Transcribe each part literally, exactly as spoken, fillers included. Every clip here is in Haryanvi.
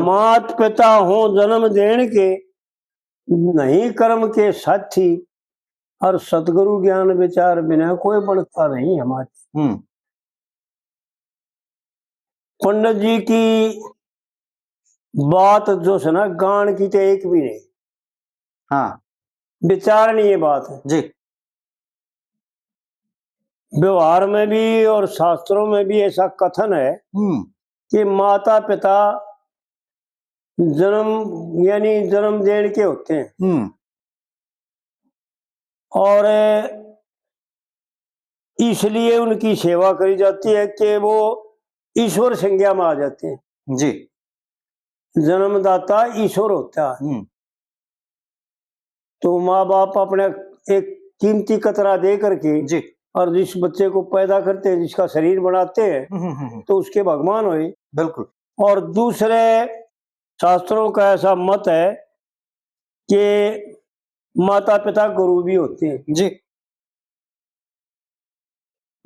मात पिता हो जन्म देण के, नहीं कर्म के साथी, और सतगुरु ज्ञान विचार बिना कोई बनता नहीं है माती। हम्म। पंडित जी की बात जो है ना, गाण की तो एक भी नहीं। हाँ। विचार नहीं है बात। जी। व्यवहार में भी और शास्त्रों में भी ऐसा कथन है हम्म। कि माता पिता जन्म, यानी जन्म देण के होते हैं। हम्म। और इसलिए उनकी सेवा करी जाती है कि वो ईश्वर संज्ञा में आ जाते हैं। जी। जन्मदाता ईश्वर होता है। हम्म। तो माँ बाप अपने एक कीमती कतरा दे करके जी। और जिस बच्चे को पैदा करते हैं, जिसका शरीर बनाते हैं, हम्म, हम्म, हम्म। तो उसके भगवान हुए। बिल्कुल। और दूसरे शास्त्रों का ऐसा मत है कि माता पिता गुरु भी होते हैं। जी।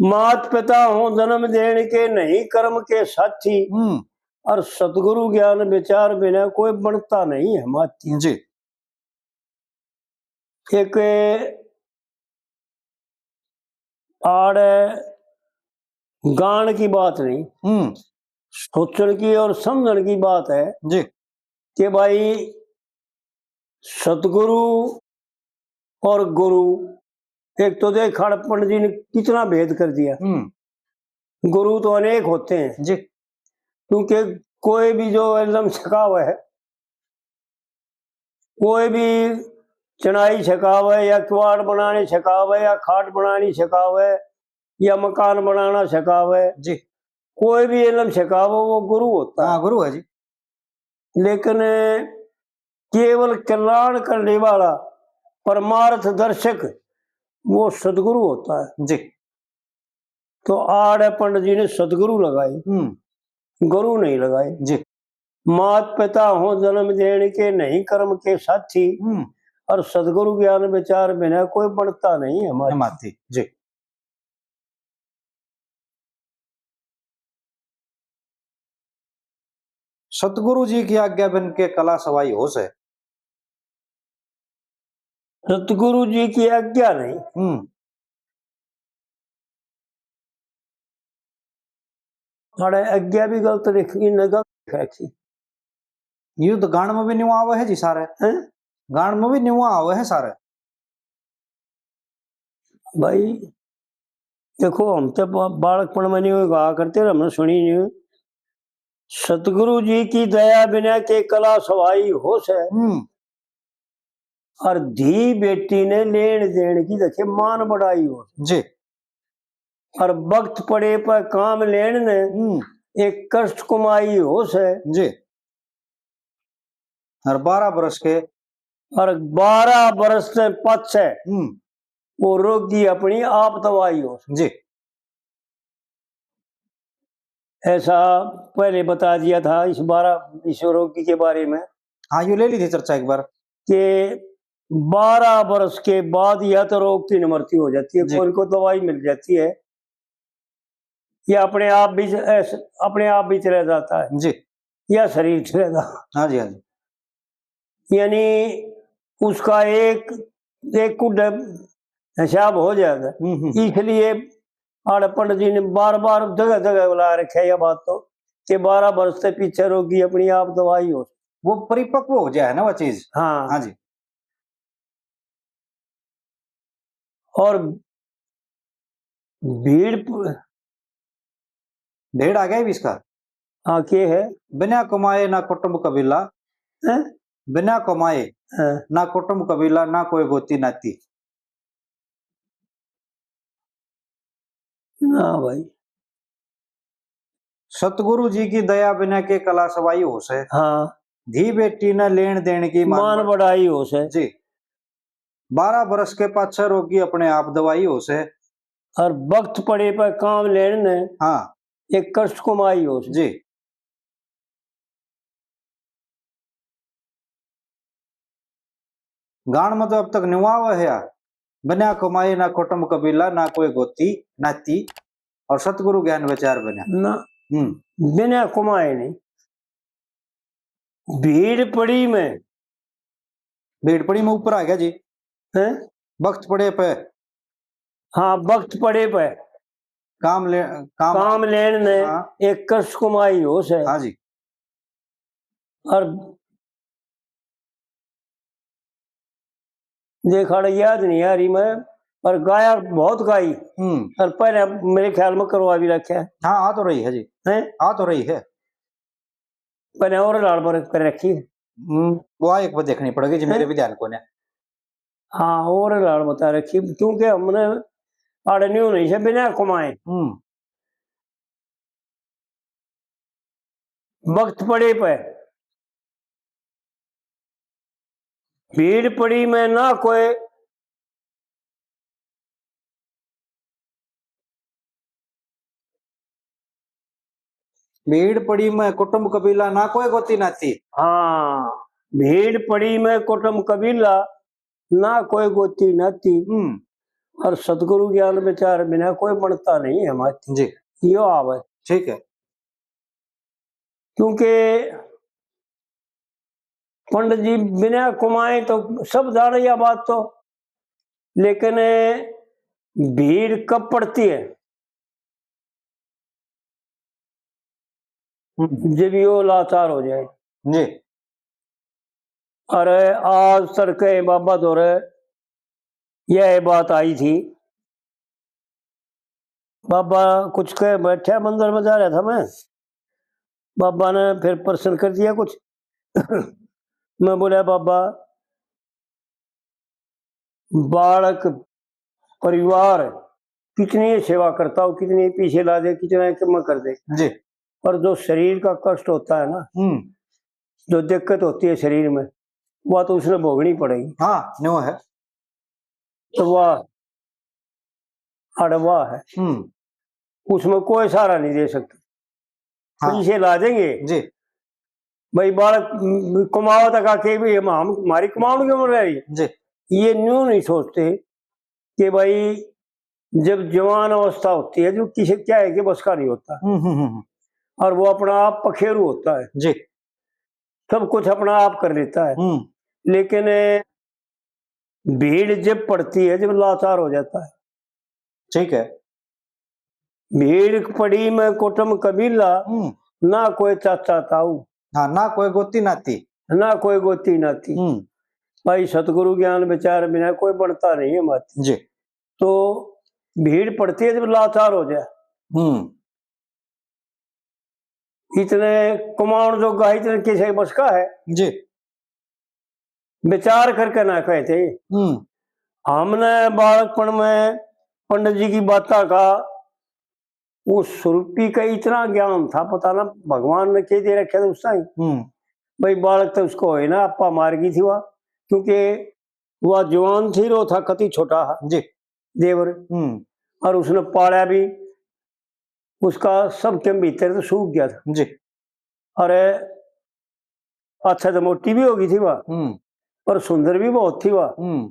मात पिता हो जन्म देण के, नहीं कर्म के साथी, हम्म। और सतगुरु ज्ञान विचार बिना कोई बनता नहीं है माती। जी। एक आड़ गाण की बात नहीं, हम्म। सोचण की और समझण की बात है जी। कि भाई, सतगुरु और गुरु, एक तो देख, खाड़ पंडित जी ने कितना भेद कर दिया। हम्म। गुरु तो अनेक होते हैं जी। क्योंकि कोई भी जो इलम सिखावे है, कोई भी चनाई सिखावे या किवाड़ बनाने सिखावे या खाट बनानी सिखावे या मकान बनाना सिखावे, जी। कोई भी इलम सिखावे, वो गुरु होता है। हाँ, गुरु है जी। लेकिन केवल कल्याण करने वाला परमार्थ दर्शक वो सदगुरु होता है। जी। तो आड़े पंडित जी ने सदगुरु लगाए, हम्म। गुरु नहीं लगाए। जी। मात पिता हो जन्म देण के, नहीं कर्म के साथी, हम्म। और सदगुरु ज्ञान विचार बिना कोई बनता नहीं है माती। माती, जी। सतगुरु जी की आज्ञा बिन के कला सवाई होश है। सतगुरु जी की आज्ञा नहीं। हम्म। अरे, आज्ञा भी गलत लिख, इनने गलत लिख रखी। यूं तो गाण में भी न्यू आवे है जी सारे। हैं? गाण में भी न्यू आवे है सारे। भाई, देखो, हम तो बा-, बालकपण में नहीं हुए, गाया करते, हमने सुनी नहीं हुई। सतगुरु जी की दया बिना के कला सवाई होश है। हम्म। और धी बेटी ने लेण देण की देखे मान बढ़ाई होश। जी। और वक्त पड़े पर काम लेण ने हम्म। एक कष्ट कमाई होश है। जी। और बारह बरस के और बारह बरस से पाछे हम्म। वो रोगी अपनी आप दवाई होश। जी। ऐसा पहले बता दिया था इस बारह, इस रोगी के बारे में। हाँ, ये ले ली थी चर्चा एक बार। कि बारह बरस के बाद या तो रोग की मृत्यु हो जाती है, जी। कोई को दवाई मिल जाती है, या अपने आप भी, ऐस-, अपने आप भी चला जाता है, जी। या शरीर चलेगा। हाँ जी, हाँ जी। यानी उसका एक, एक कुड हिसाब हो जाएगा। हम्म, हम्म। इसलिए आड़े पंडित जी ने बार बार जगह जगह बुला रखे यह बात तो, कि बारह बरस से पीछे रोगी अपनी आप दवाई हो। वो परिपक्व हो जाए ना वो चीज। हाँ। हाँ जी। और भीड़ प-, भेड़ आ गया भी इसका। हाँ, के है? बिना कमाए ना कुटुंब कबीला, हैं? बिना कमाए हाँ। ना कुटुंब कबीला, ना कोई गोती नाती। ना भाई। सतगुरु जी की दया बिना के कला सवाई होश है। हाँ। धी बेटी ने लेण देण की मान मान बढ़ाई होश है। जी। बारह बरस के पाछे रोगी अपने आप दवाई होश है। और वक्त पड़े पर काम लेण ने हाँ। एक कष्ट कमाई होश। जी। गाण में तो अब तक न्यू आवे है, बिना कमाए ना कुटुंब कबीला, ना कोई गोती नाती, और सतगुरु ज्ञान विचार बिना। ना, हम्म। बिना कमाए नहीं। भीड़ पड़ी में। भीड़ पड़ी में ऊपर आ गया जी। हैं? वक्त पड़े पे। हाँ, वक्त पड़े पे। काम ले, काम काम लेन ने हाँ। एक कस कमाई हो से। हाँ जी। और देखाड़ याद नहीं आ रही मैं, पर गाया बहुत गाई। हम्म। और पहले मेरे ख्याल में करवा भी रखा है। हाँ, आ तो रही है जी। हैं? आ तो रही है। पहले और लाड़ पर कर रखी है। हम्म, वो एक बार देखनी पड़ेगी जी, मेरे हैं? भी ध्यान को ने। हाँ, और लाड़ बता रखी, क्योंकि हमने आड़े न्यू नहीं से बिना कमाए। हम्म। वक्त पड़े पे भीड़ पड़ी में ना कोई। भीड़ पड़ी में कुटुंब कबीला ना कोई गोती नाती। हाँ, भीड़ पड़ी में कुटुंब कबीला ना कोई गोती नाती। हम्म। और सतगुरु ज्ञान विचार बिना कोई बनता नहीं है माती। जी। यो आवे। ठीक है। क्योंकि पंडित जी बिना कमाए तो सब जाने या बात तो, लेकिन भीड़ कब पड़ती है? हम्म। जब यो लाचार हो जाए। जी। अरे आज तड़के बाबा धोरे यह बात आई थी, बाबा कुछ कह बैठा, मंदिर में जा रहा था मैं, बाबा ने फिर प्रश्न कर दिया कुछ। मैं बोला, बाबा, बालक, परिवार कितनी सेवा करता हो, कितनी पीछे ला दे, कितना कम कर दे, जी। पर जो शरीर का कष्ट होता है ना, हम्म। जो दिक्कत होती है शरीर में, वह तो उसने भोगनी पड़ेगी। हाँ, न्यू है। तो वह अड़वा है, हम्म। उसमें कोई सहारा नहीं दे सकता। हाँ। पैसे ला देंगे जी। भाई, बालक कमाओ तक आके भी हम, हम, हमारी कमाउन क्यों रह रही? जी। ये न्यू नहीं सोचते कि भाई, जब जवान अवस्था होती है, जो किसी क्या है कि बस का नहीं होता, हम्म, हम्म, हम्म। और वो अपना आप पखेरु होता है, जी। सब कुछ अपना आप कर लेता है, हम्म। लेकिन भीड़ जब पड़ती है, जब लाचार हो जाता है। ठीक है। भीड़ पड़ी में कुटुंब कबीला, हम्म। ना कोई चाचा ताऊ। हाँ, ना कोई गोती नाती। ना कोई गोती नाती। हम्म। भाई, सतगुरु ज्ञान विचार बिना कोई बनता नहीं है माती। जी। तो भीड़ पड़ती है जब लाचार हो जाए। हम्म। इतने कमाउन जोगा, इतने किसे बस का है? जी। विचार करके ना कहते। हम्म। हमने बालकपन में पंडित जी की बातों का, उस स्वरूपी का इतना ज्ञान था, पता ना भगवान ने के दे रखे थे उस टाइम। हम्म। भाई, बालक तो उसको है ना, आपा मार गई थी वह, क्योंकि वह जवान थी, रो था कति छोटा हा, जी। देवर। हम्म। और उसने पाला भी, उसका सब के भीतर तो सूख गया था। जी। अरे, अच्छा तो मोटी भी हो गई थी वह, हम्म। पर सुंदर भी बहुत थी वह। हम्म।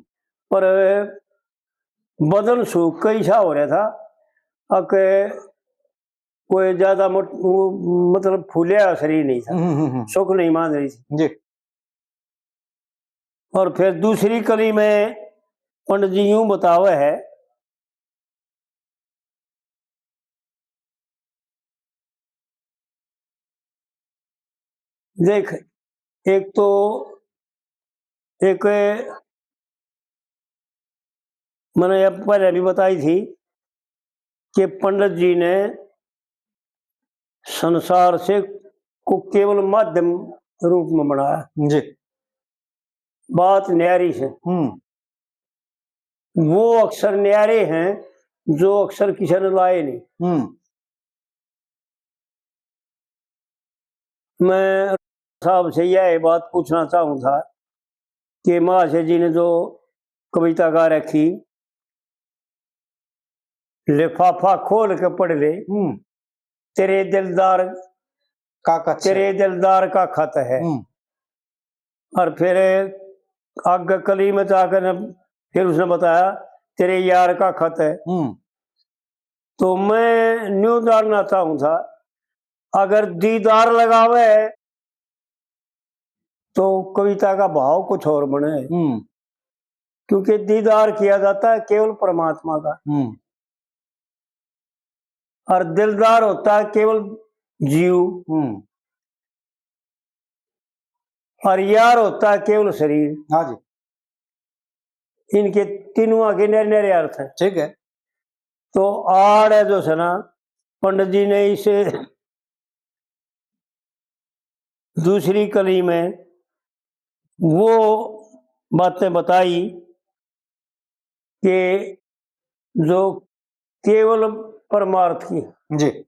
पर बदन सूख के ऐसा हो रहा था, अक कोई ज्यादा मोट-, वो, मतलब, फूलिया शरीर नहीं था, हम्म, हम्म, हम्म। सुख नहीं मान रही थी। जी। और फिर दूसरी कली में पंडित जी यूं बतावे है, देख, एक तो, एक मैंने अब पहले भी बताई थी कि पंडित जी ने संसार से को केवल माध्यम रूप में बनाया। जी। बात न्यारी से। हम्म। वो अक्षर न्यारे हैं जो अक्षर किसी ने लाए नहीं। हम्म। मैं साहब से यह बात पूछना चाहूँ था कि महाशय जी ने जो कविता गा रखी, लिफाफा खोल के पढ़ ले, हम्म। तेरे दिलदार का खत है। तेरे दिलदार का खत है। हम्म। और फिर आगे कली में जाकर न, फिर उसने बताया, तेरे यार का खत है। हम्म। तो मैं न्यू जानना चाहूँ था, अगर दीदार लगावे तो कविता का भाव कुछ और बने। हम्म। क्योंकि दीदार किया जाता है केवल परमात्मा का, हम्म। और दिलदार होता है केवल जीव, हम्म। और यार होता है केवल शरीर। हाँ जी। इनके तीनों के नरे नरे अर्थ हैं। ठीक है। तो आड़ है जो है ना, पंडित जी ने इसे दूसरी कली में वो बातें बताई कि जो केवल परमार्थ की। जी।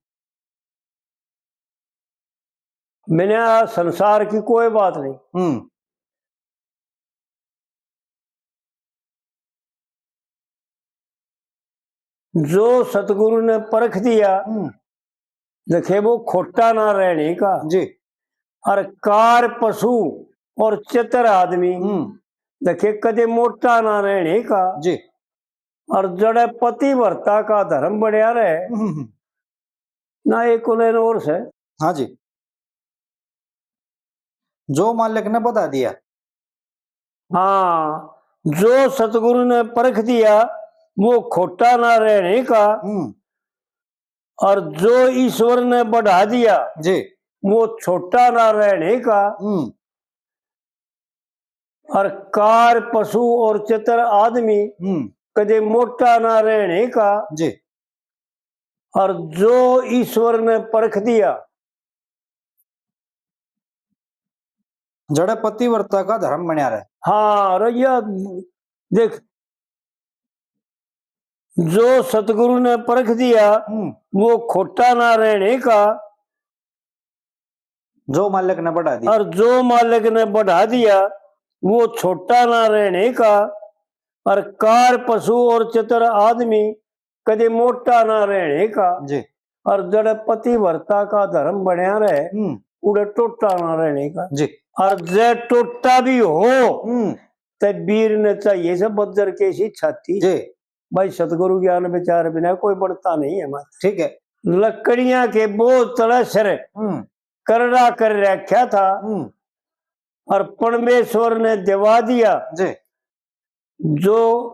मैंने संसार की कोई बात नहीं। हम्म। जो सतगुरु ने परख दिया, हम्म। देखे वो खोटा ना रहने का। जी। और कार पशु और चतर आदमी, हम्म। देखे कदे मोटा ना रहने का। जी। और जड़े पतिव्रता का धर्म बढ़िया रहे, हम्म, हम्म। ना एक को लेन और से। हाँ जी। जो मालिक ने बढ़ा दिया। हाँ, जो सतगुरु ने परख दिया, वो खोटा ना रहने का। हम्म। और जो ईश्वर ने बढ़ा दिया, जी। वो छोटा ना रहने का। हम्म। और कार पशु और चतर आदमी, हम्म। कदे मोटा ना रहने का। जी। और जो ईश्वर ने परख दिया, जड़े पतिव्रता का धर्म बन्या रहे। हाँ, और या देख, जो सतगुरु ने परख दिया, हम्म। वो खोटा ना रहने का। जो मालिक ने बढ़ा दिया। और जो मालिक ने बढ़ा दिया, वो छोटा ना रहने का। और कार पशु और चतर आदमी कदे मोटा ना रहने का। जी। और जड़ पतिव्रता का धर्म बन्या रहे, हम्म। उड़े टोटा ना रहने का। जी। और जे टोटा भी हो, हम्म। ते वीर ने चाहिए से बज्जर के सी छाती। जी। भाई, सतगुरु ज्ञान विचार बिना कोई बढ़ता नहीं है, माता। ठीक है। लकड़ियां के बोझ तले सिर, हम्म। करड़ा कर रखा था, हम्म। और परमेश्वर ने दिवा दिया। जी। जो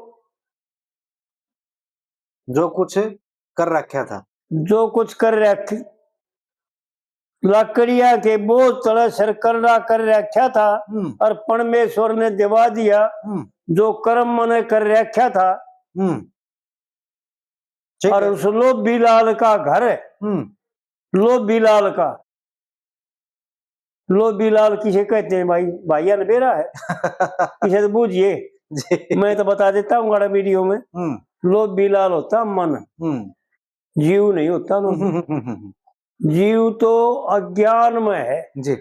जो कुछ कर रखा था। जो कुछ कर रख-, लाकड़िया के बोझ तले सिर करड़ा कर रखा था, हम्म। और परमेश्वर ने दिवा दिया, हम्म। जो कर्म मैंने कर रखा था। हम्म। ठीक और है। उस लोभी लाल का घर, हम्म। लोभी लाल का, लोभी लाल किसे कहते हैं भाई? भाइया ने बेरा है। इसे तो बूझिए। जी। मैं तो बता देता हूँ गाड़ा वीडियो में। हम्म। लोभी लाल होता मन, हम्म। जीव नहीं होता लोभी। हम्म। जीव तो अज्ञान में है। जी।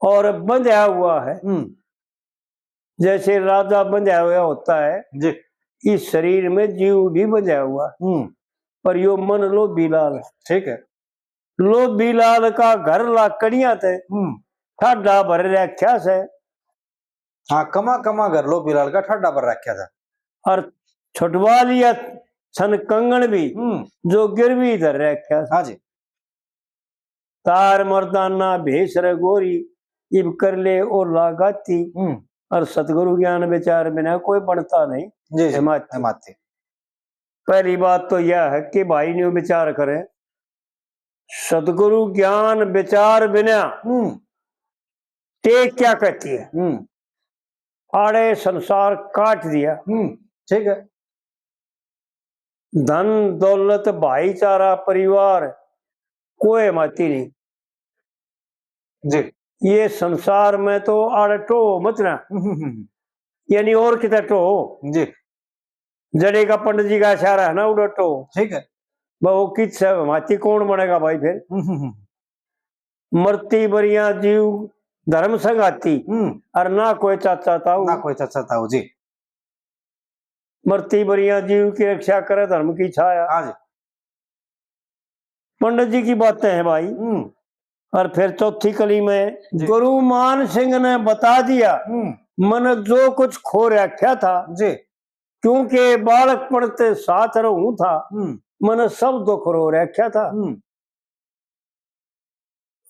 और बंधा हुआ है। हम्म। जैसे राजा बंधा हुआ होता है, जी। इस शरीर में जीव भी बंधा हुआ है। हम्म। पर यो मन लोभी लाल है। ठीक है। लोभी लाल का घर लाकड़ियां ते, हम्म। ठाडा भर रख्या से। हाँ, कमा कमा घर लोभी लाल का ठाडा भर रख्या था। और छुटवा लिया छन कंगन भी, हम्म। जो गिरवी धर रख्या से। हाँ जी। तार मर्दाना भेष रे गोरी, इब कर ले ओला गाती। हम्म। और सतगुरु ज्ञान विचार बिना कोई बनता नहीं। जी, जी, हिमाती। हिमाती। पहली बात तो यह है कि भाई न्यू विचार करें, सतगुरु ज्ञान विचार बिना हम्म। टेक क्या कहती है? हम्म। आड़े संसार काट दिया। हम्म, ठीक है। धन, दौलत, भाईचारा, परिवार, कोई माती नहीं। जी। ये संसार में तो आड़े टो मत ना। हम्म, हम्म, हम्म। यानी और किते टो। जी। जड़े का पंडित जी का इशारा है ना, उड़े टो। ठीक है। वो कित से माती कौन बनेगा भाई फिर? हम्म, हम्म, हम्म। मरती बरिया जीव धर्म संगाती, हम्म। और ना कोई चाचा ताऊ। ना कोई चाचा ताऊ जी। मरती बरिया जीव की रक्षा करे धर्म की छाया। हाँ जी। पंडित जी की बातें हैं भाई। हम्म। और फिर चौथी कली में जी। गुरु मान सिंह ने बता दिया, हम्म। मन जो कुछ खो रखा था, जी। क्योंकि बालकपण ते साथ रहूं था, हम्म। मन सब दुख रो रखा था। हम्म।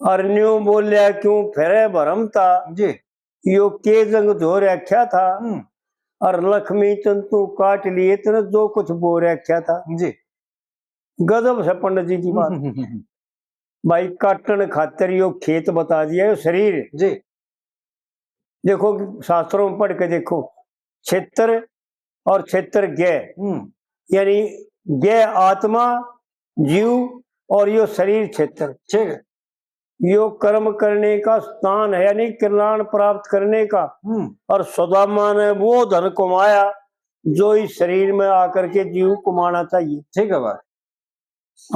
और न्यू बोलिया क्यों फिरे भरमता, जी। यो के जंग धो रख्या था, हम्म। और लक्ष्मी तंतु काट लिए तने जो कुछ बो रख्या था। जी। गजब से पंडित जी की बात। हम्म, हम्म, हम्म। भाई, काटण खातर यो खेत बता दिया, यो शरीर। जी। देखो, शास्त्रों में पढ़ के देखो, क्षेत्र और क्षेत्र ज्ञ, हम्म। यानी ज्ञ आत्मा, जीव, और यो शरीर क्षेत्र। ठीक है। यो कर्म करने का स्थान है, यानी कल्याण प्राप्त करने का। हम्म। और सुदामा ने वो धन कमाया जो इस शरीर में आकर के जीव कमाना चाहिए। ठीक है भाई।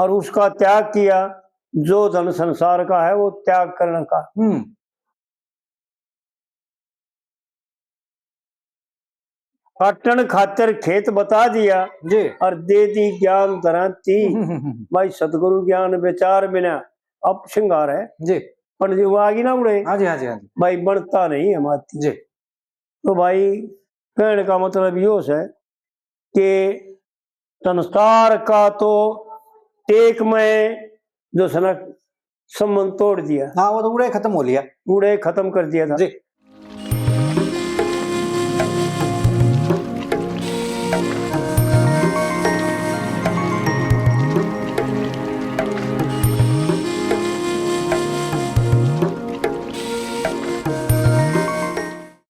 और उसका त्याग किया, जो धन संसार का है वो त्याग करने का। हम्म। काटण खातर खेत बता दिया जी। और दे दी ज्ञान धराती। भाई, सतगुरु ज्ञान विचार बिना, अब श्रृंगार है जी। पंडित जी, वो आ गई ना उड़े। हाँ जी, हाँ जी, हाँ जी। भाई, बनता नहीं है माती। जी। तो भाई, कहने का मतलब यो है कि संसार का तो टेक में जो है ना, संबंध तोड़ दिया। हाँ, वो तो उड़े खत्म हो लिया। उड़े खत्म कर दिया था। जी।